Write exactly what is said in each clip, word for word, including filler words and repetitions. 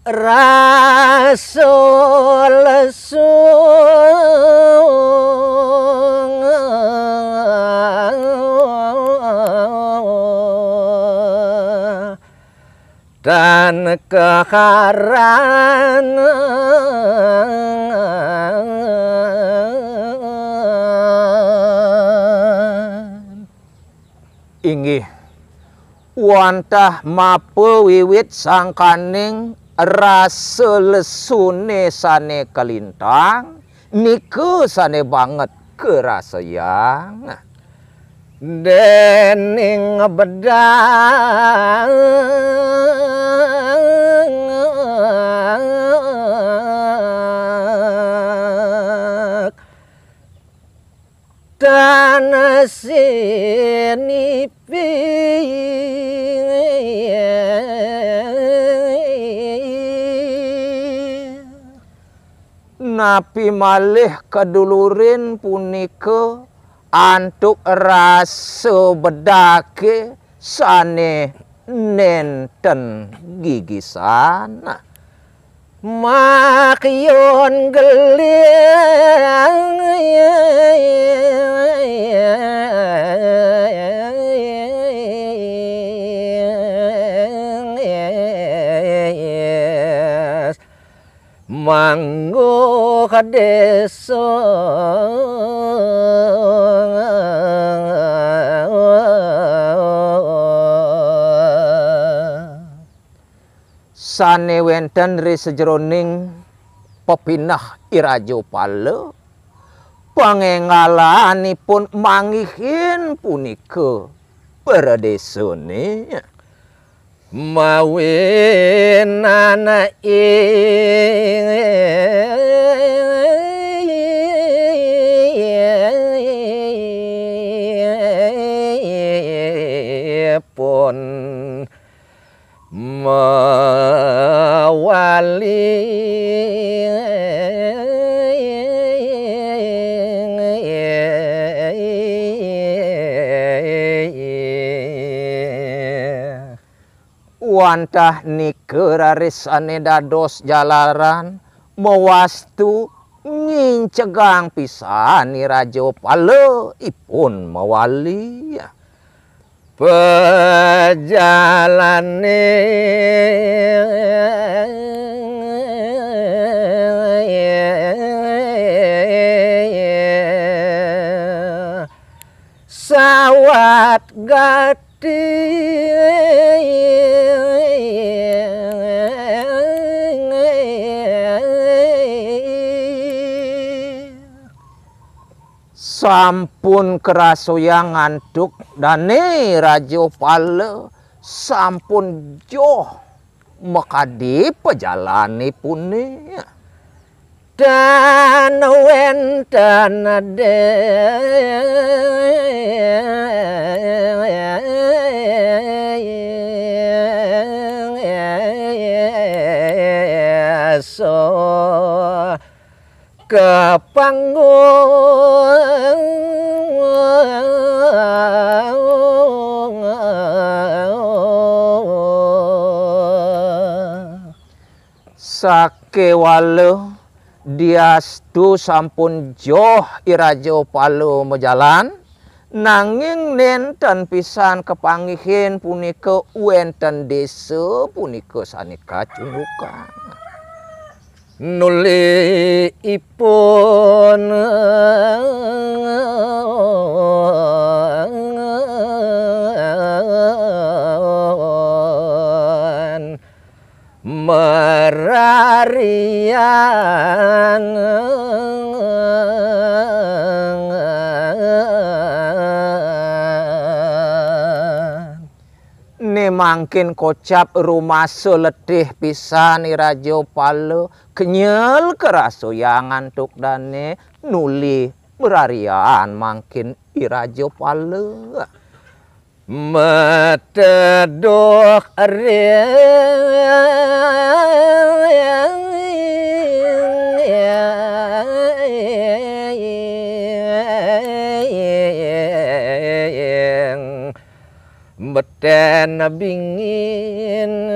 Rasa lesu dan kekaran. Inggih, wantah mapawiwit sangkaning rasa lesune sane kalintang, nika sane banget karasayang dening bedak tan sinipi. Napi malih kadulurin punika antuk rasa bedake sane nenten gigisan. Makyun geling mangguh desa. Sane wenten ri sajeroning pepineh I Raja Pala, pangenggalanipun manggihin punika pradesane. Mawinan ipun mawali. Wantah nika raris sane dados jalaran mawastu ngincegang pisan I Raja Pala ipun mawali. Pajalane sawat gati. Sampun karasayang antuk dane Raja Pala, sampun joh makadi pajalanipune. Tan wenten desa kapanggung. Sakewala diastu sampun joh I Raja Pala majalan, nanging nenten pisan kapanggihin punika wenten desa punika sane kacundukang. Nuli ipun mararian. Ne mangkin kocap rumasa letih pisan I Raja Pala, kenyel karasayang antuk dane, nuli mararian mangkin I Raja Pala. Mateduh ring beten bingin.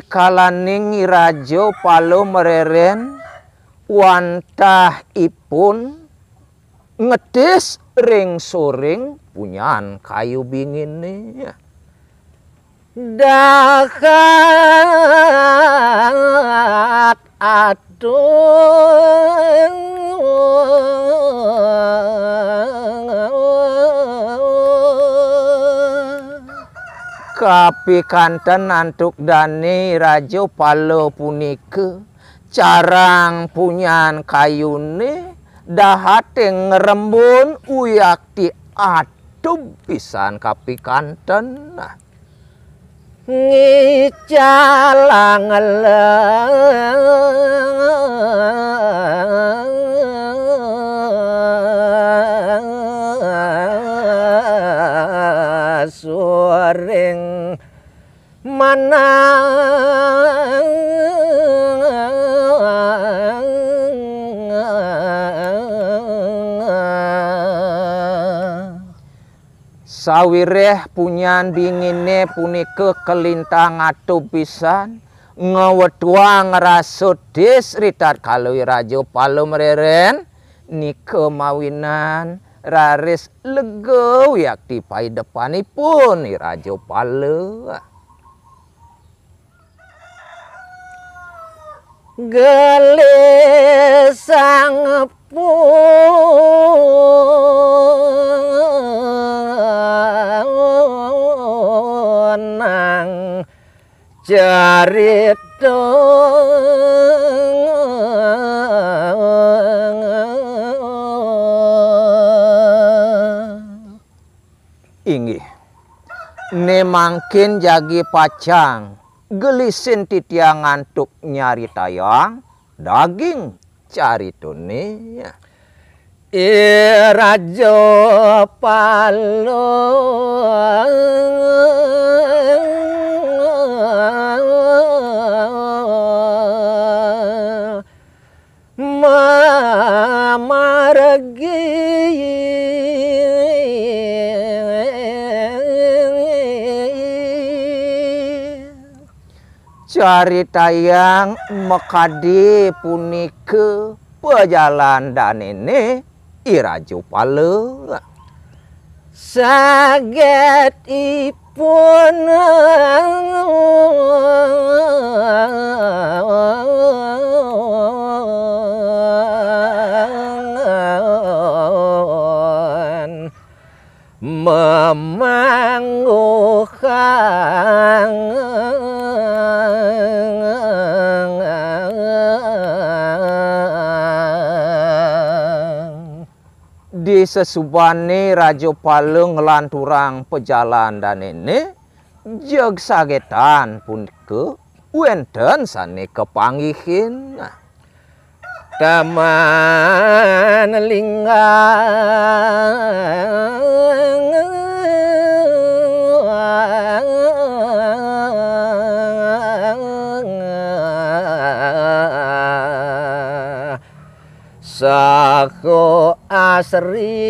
Kalaning I Raja Pala mreren wantah ipun ngetis ring soring punyan kayu binginé. Dahat aduh. Kapikanten antuk dané Raja Pala punika, carang punyan kayuné dahaté ngrembun wiakti atub pisan kapikanten. Ngicalang suring manang. Sawiréh punyan binginé punika kalintang atub pisan, ngwetuang rasa tis ritatkala I Raja Pala mreren, nika mawinan raris lega wiakti paidepanipun I Raja Pala. Gelisang punang carita. Inggih. Né mangkin jagi pacang gelisin titiang antuk nyaritayang daging caritané. I Raja Pala mamargi. Caritayang makadi punika pajalan danéné I Raja Pala. Saget ipun mamangguhang. Di sesubané Raja Pala nglanturang pajalan danéné, jeg sagetan punika wénten sané kapanggihin. Taman linggang saha asri.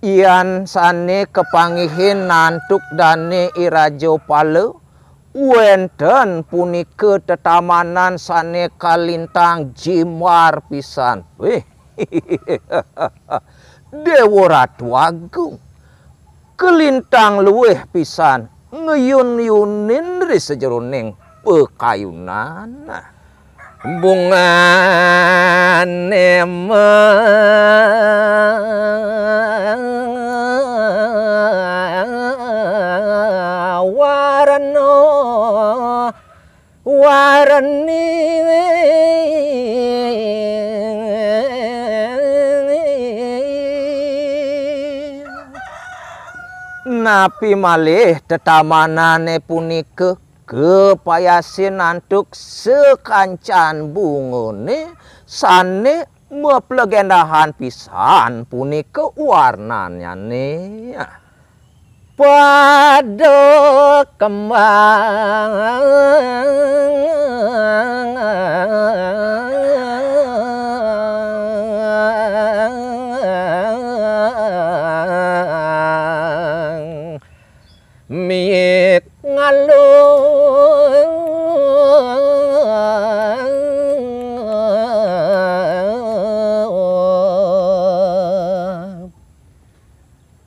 Yan sané kapanggihin antuk dané I Raja Pala, wénten punika tetamanan sané kalintang jimbar pisan. Wih. Déwa Ratu Agung, kalintang luih pisan ngeyun-yunin ri sajeroning pakayunan. Bungané mawarna warni. Napi malih tetamanané punika kapayasin antuk sakancan bungané sané maplegendahan pisan punika warnanyané. Pada kembang.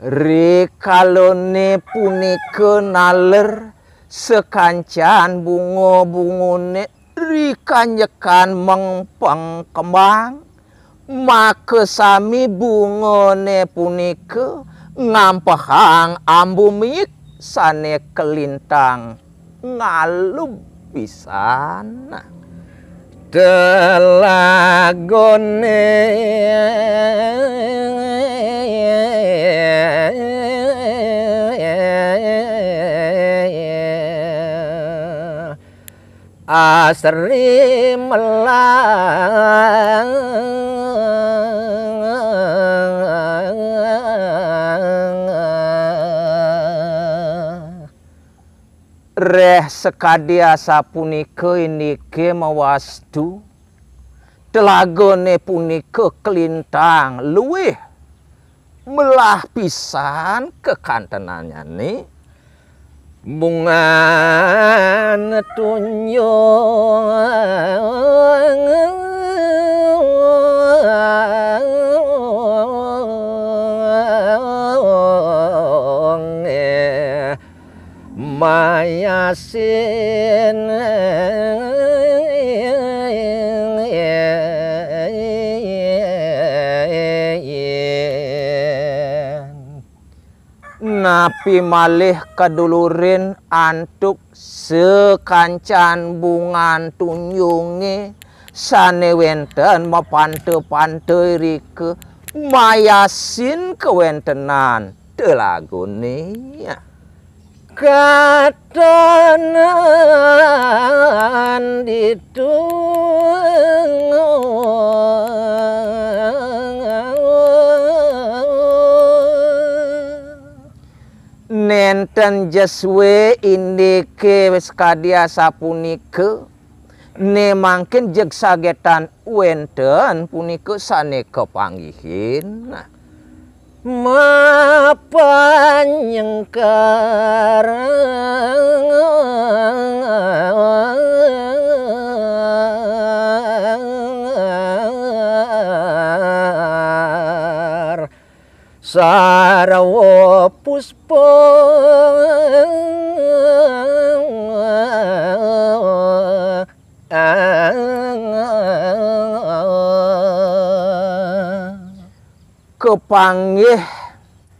Rikalane punika naler sakancan bunga-bungane rikanjekan mengpeng kembang, makasami bungane punika ngampehang ambu miik sane kalintang ngalub pisan. Telagone asri melah. Reh sakadi asapunika indike mawastu, telagane punika kalintang luih melah pisan kakantenannyane. Bungan tunjung mayasin. Napi malih kadulurin antuk sakancan bungan tunjunge sane wenten mapanta-panta irika mayasin kawentenan telagane. Katon anditu. Nenten jeswe indike sakadi asapunika, ne mangkin jeg sagetan wenten punika sane kapanggihin. Nah, mapanyengkar. Sarawa puspa. Kapanggih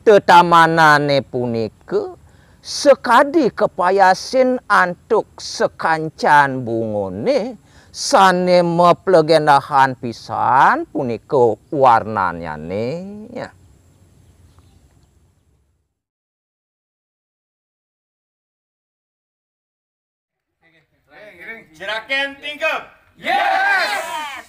tetamanane punika sakadi kapayasin antuk sakancan bungane sane maplegendahan pisan punika warnanyane. Jeraken tingkep. Yes!